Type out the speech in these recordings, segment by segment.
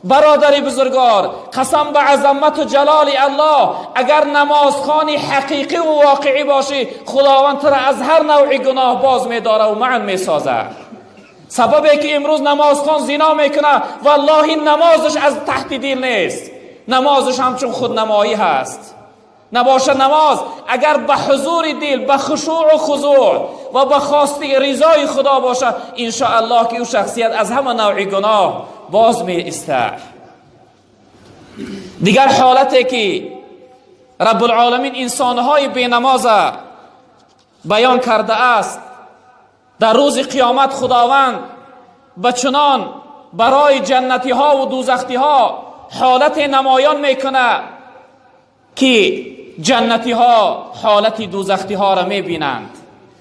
Бародари бузургвор, қасам ба азамату ҷалоли Аллоҳ, агар намозхони ҳақиқӣ ва воқеӣ бошӣ, Худованд туро аз ҳар навъи гуноҳ боз медорад ва манъ месозад. Сабабе ки имрӯз намозхон зино мекунад, валлоҳи, намозаш аз таҳти дил нест, намозаш ҳамчун худнамоӣ ҳаст. Набошад, намоз агар ба ҳузури дил, ба хушӯъу хузӯъ ва ба хости ризои Худо бошад, иншоаллоҳ ки ӯ шахсият аз ҳама навъи гуноҳ боз меистад. Дигар ҳолате ки Раббулоламин инсонҳои бенамоза баён кардааст, дар рӯзи қиёмат Худованд ба чунон барои ҷаннатиҳо ва дӯзахтиҳо ҳолате намоён мекунад, ки ҷаннатиҳо ҳолати дӯзахтиҳоро мебинанд.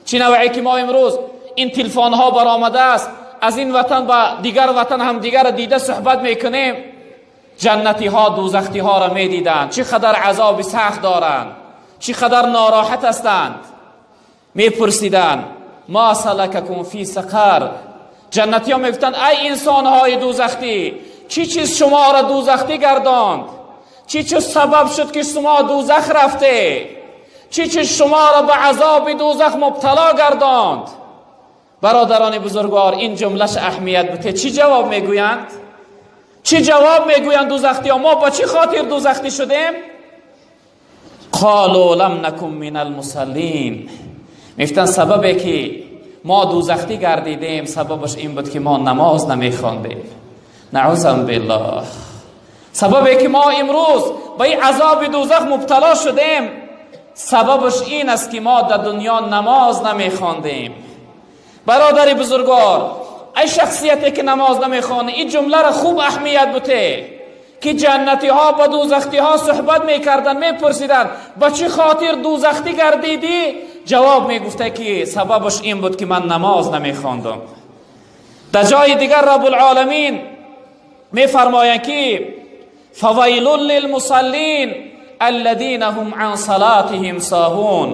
Чӣ навъе ки мо имрӯз ин телефонҳо баромадааст, аз ин ватан ба дигар ватан ҳамдигарро дида суҳбат мекунем, ҷаннатиҳо дӯзахтиҳоро медиданд, чӣ қадар азоби сахт доранд, чӣ қадар нороҳат ҳастанд. Мепурсиданд: «Ма салакакум фи сақар?» Ҷаннатиҳо мегуфтанд: «Ай инсонҳои дӯзахтӣ, чӣ чиз шуморо дӯзахтӣ гардонд? Чӣ чиз сабаб шуд, ки шумо дӯзах рафте? Чӣ чиз шуморо ба азоби дӯзах мубтало гардонд?» Бародарони бузургвор, ин ҷумлаш аҳамият буте. Чӣ ҷавоб мегӯянд? Чӣ ҷавоб мегӯянд дӯзахтиҳо? Мо ба чӣ хотир дӯзахтӣ шудем? «Қолу лам накун мин алмусаллин». Мегуфтанд, сабабе ки мо дӯзахтӣ гардидем, сабабаш ин буд, ки мо намоз намехондем. Наъузам биллоҳ. Сабабе ки мо имрӯз ба ин азоби дӯзах мубтало шудем, сабабаш ин аст, ки мо дар дунё намоз намехондем. Бародари бузургвор, ай шахсияте ки намоз намехонӣ, ин ҷумларо хуб аҳамият буте, ки ҷаннатиҳо ба дӯзахтиҳо суҳбат мекарданд, мепурсиданд: «Ба чӣ хотир дӯзахтӣ гардидӣ?» Ҷавоб мегуфта, ки сабабаш ин буд, ки ман намоз намехондам. Дар ҷои дигар Раббулоламин мефармоянд, ки «فویل للمصلین الذین هم عن صلاتهم ساهون».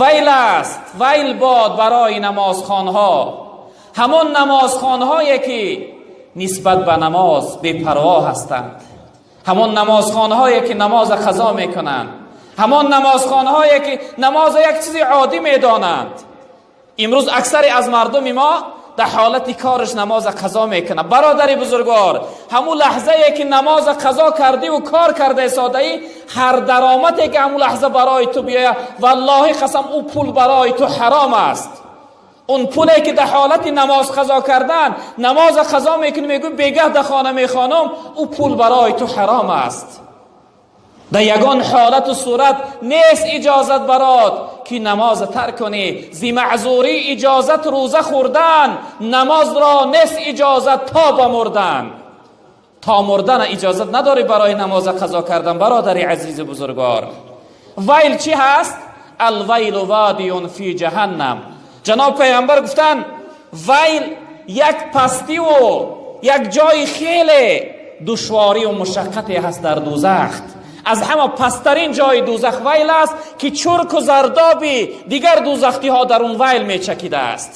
ویل است، ویل باد برای نمازخوانها، ҳамон намозхонҳое ки нисбат ба намоз бепарво ҳастанд, ҳамон намозхонҳое ки намоз қазо мекунанд, ҳамон намозхонҳое ки намоз як чизи оддӣ медонанд. Имрӯз аксари аз мардуми мо дар ҳолати кораш намоз қазо мекунад. Бародари бузургвор, ҳамун лаҳзае ки намоз қазо кардиву кор карда истодаӣ, ҳар даромаде ки ҳамун лаҳза барои ту биёяд, валлоҳи қасам, ӯ пул барои ту ҳаром аст. Он пуле ки дар ҳолати намоз қазо кардан, намоз қазо мекунӣ, мегӯй, бегаҳ дар хона мехонам, ӯ пул барои ту ҳаром аст. Дар ягон ҳолату сурат нест иҷозат барот, ки намоз тарк кунӣ. Зи маъзурӣ иҷозат рӯза хӯрдан, намозро нест иҷозат то ба мурдан. То мурдан иҷозат надорӣ барои намоз қазо кардан. Бародари азизи бузургвор, вайл чӣ ҳаст? الویل وادی فی جهنم. Ҷаноб пайғамбар гуфтанд, вайл як пастиву як ҷои хеле душворию мушаққате ҳаст дар дӯзах. Аз ҳама пасттарин ҷои дӯзах вайл аст, ки чурку зардоби дигар дӯзахтиҳо дар он вайл мечакидааст.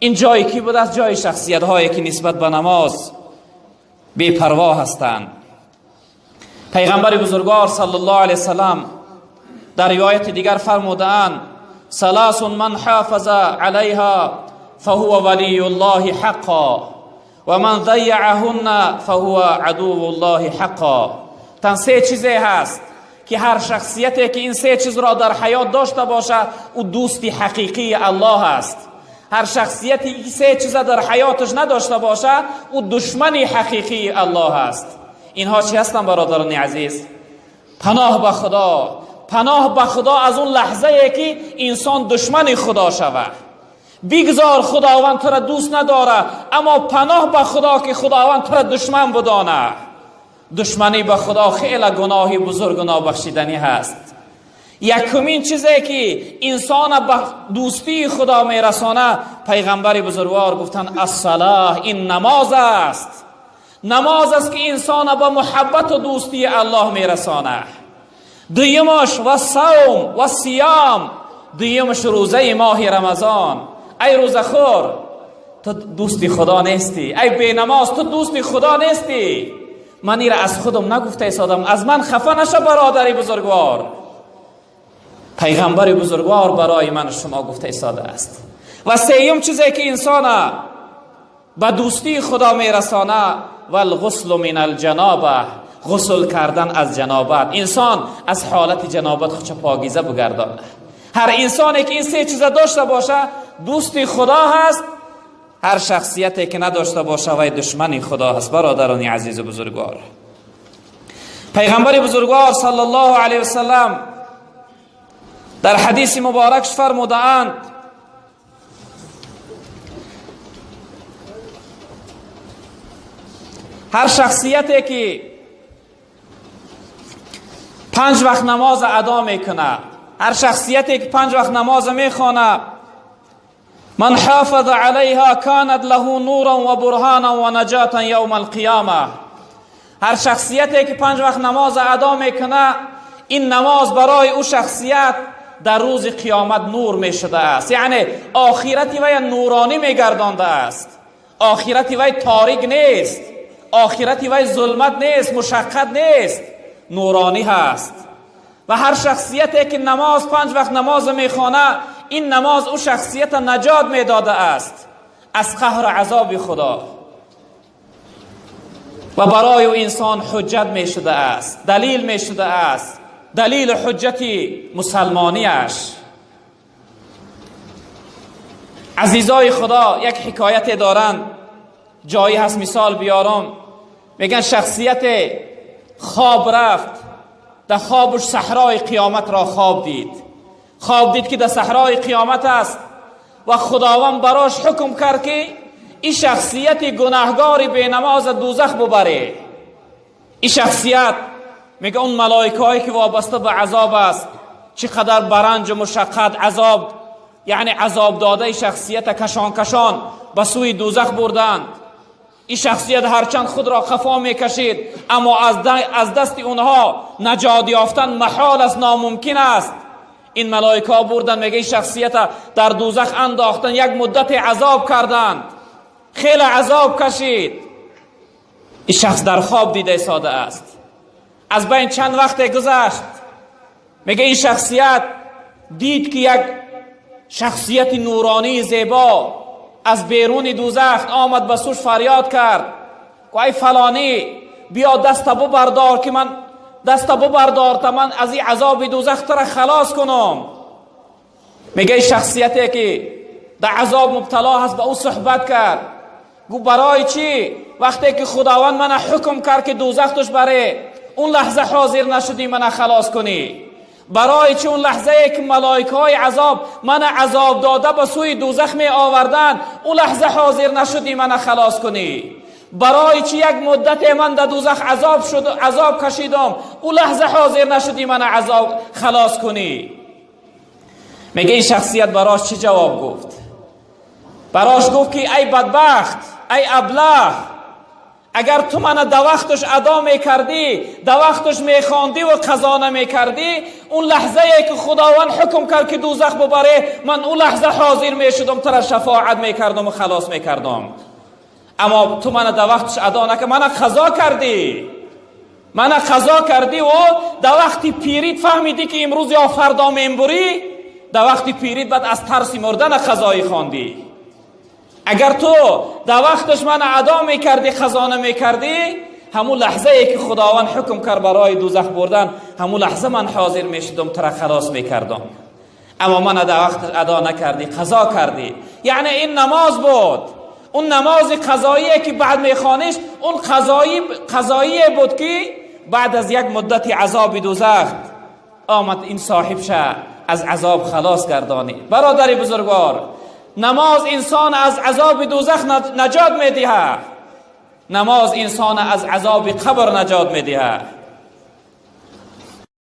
Ин ҷое кӣ будааст? Ҷои шахсиятҳое ки нисбат ба намоз бепарво ҳастанд. Пайғамбари бузургвор саллаллоҳу алайҳи васаллам дар ривояти дигар фармудаанд: ثلاث من حافظ عليها فهو ولي الله حقا ومن ضيعهن فهو عدو الله حقا. Тан се чизе ҳаст, ки ҳар шахсияте ки ин се чизро дар ҳаёт дошта бошад, ӯ дӯсти ҳақиқии Аллоҳ аст. Ҳар шахсияте ки се чиза дар ҳаёташ надошта бошад, ӯ душмани ҳақиқии Аллоҳ аст. Инҳо чӣ ҳастанд, бародарони азиз? Паноҳ ба Худо, паноҳ ба Худо аз он лаҳзае ки инсон душмани Худо шавад. Бигзор Худованд тура дӯст надорад, аммо паноҳ ба Худо, ки Худованд тура душман бидонад. Душманӣ ба Худо хеле гуноҳи бузургу нобахшиданӣ ҳаст. Якумин чизе ки инсона ба дӯстии Худо мерасонад, пайғамбари бузургвор гуфтанд, الصلاة, ин намоз аст. Намоз аст, ки инсона ба муҳаббату дӯстии Аллоҳ мерасонад. Дуюмаш والصوم والصیام, дуюмаш рӯзаи моҳи Рамазон. Ай рӯзахӯр, تو دوستی خدا نیستی. ای بینماز، تو دوستی خدا نیستی. من ایره از خودم نگفته ایستادم، از من خفه نشه برادری بزرگوار. پیغمبر بزرگوار برای من شما گفته ایستاده است. و سیوم چیزی که انسان به دوستی خدا میرسانه، والغسل من الجنابه، غسل کردن از جنابت. انسان از حالت جنابت خودش پاکیزه بگردانه. هر انسانی که این سه چیز داشته باشه دوستی خدا هست، هر شخصیتی که نداشته باشه وی دشمن خدا هست. برادران عزیز و بزرگوار، پیغمبر بزرگوار صلی الله علیه وسلم در حدیث مبارکش فرمودند: هر شخصیتی که 5 وقت نماز ادا میکنه، هر شخصیتی که 5 وقت نماز میخوانه، من حافظ علیها کانت له نورا و برهانا و نجاتا یوم القیامه. هر شخصیتی که 5 وقت نماز ادا میکنه، این نماز برای او شخصیت در روز قیامت نور میشده است. یعنی آخرتی وی نورانی میگردانده است، آخرتی وی تاریک نیست، آخرتی وی ظلمت نیست، مشقت نیست، نورانی هست. و هر شخصیتی که نماز 5 وقت نماز میخوانه، این نماز او شخصیت نجات میداده است از قهر عذاب خدا و برای او انسان حجت میشده است، دلیل میشده است، دلیل حجت مسلمانیش. عزیزای خدا، یک حکایت دارند، جایی هست مثال بیارم. میگن شخصیت خواب رفت، در خوابش صحرای قیامت را خواب دید. خواب دید که در صحرای قیامت است و خداوند براش حکم کرد که این شخصیت گناهگار بی نماز دوزخ ببره. این شخصیت میگه اون ملائکه هایی که وابسته به عذاب است، چقدر برنج و مشقت عذاب، یعنی عذاب داده شخصیت کشان کشان به سوی دوزخ بردند. این شخصیت هرچند خود را خفا میکشید، اما از دست اونها نجات یافتن محال است، ناممکن است. این ملائکه ها بردن، میگه این شخصیت در دوزخ انداختن، یک مدت عذاب کردند، خیلی عذاب کشید. این شخص در خواب دیده ساده است. از بین چند وقت گذشت، میگه این شخصیت دید که یک شخصیت نورانی زیبا از بیرون دوزخ آمد، به سوش فریاد کرد: ای فلانی، بیا دست ببردار که من دست ببردار تا من از این عذاب دوزخ تو را خلاص کنم. میگه شخصیتی که در عذاب مبتلا هست به او صحبت کرد، گو برای چی وقتی که خداوند من حکم کرد که دوزخ توش بره، اون لحظه حاضر نشدی من خلاص کنی؟ برای چی اون لحظه که ملائکه های عذاب من عذاب داده به سوی دوزخ می آوردن، اون لحظه حاضر نشدی من خلاص کنی؟ برای چی یک مدت من در دوزخ عذاب شد، عذاب کشیدم، اون لحظه حاضر نشدی من عذاب خلاص کنی؟ میگه این شخصیت براش چی جواب گفت؟ براش گفت که ای بدبخت، ای ابله، اگر تو من در وقتش ادا میکردی، در وقتش میخواندی و قضا نمیکردی، اون لحظه که خداوند حکم کرد که دوزخ ببره، من اون لحظه حاضر میشدم، تو را شفاعت میکردم و خلاص میکردم. اما تو من در وقتش ادا نکردی، من قضا کردی، من قضا کردی و در وقتی پیریت فهمیدی که امروز یا فردا میبری، در وقتی پیریت بعد از ترس مردن قضایی خواندی. اگر تو در وقتش من ادا میکردی، خزانه میکردی، همون لحظه ای که خداوند حکم کرد برای دوزخ بردن، همون لحظه من حاضر میشدم تو را خلاص میکردم. اما من در وقت ادا نکردی، قضا کردی. یعنی این نماز بود، اون نماز قضاییه که بعد میخوانیش، اون قضایی بود که بعد از یک مدت عذاب دوزخ آمد این صاحب شه از عذاب خلاص گردانی. برادر بزرگوار، نماز انسان از عذاب دوزخ نجات میدهد، نماز انسان از عذاب قبر نجات میدهد.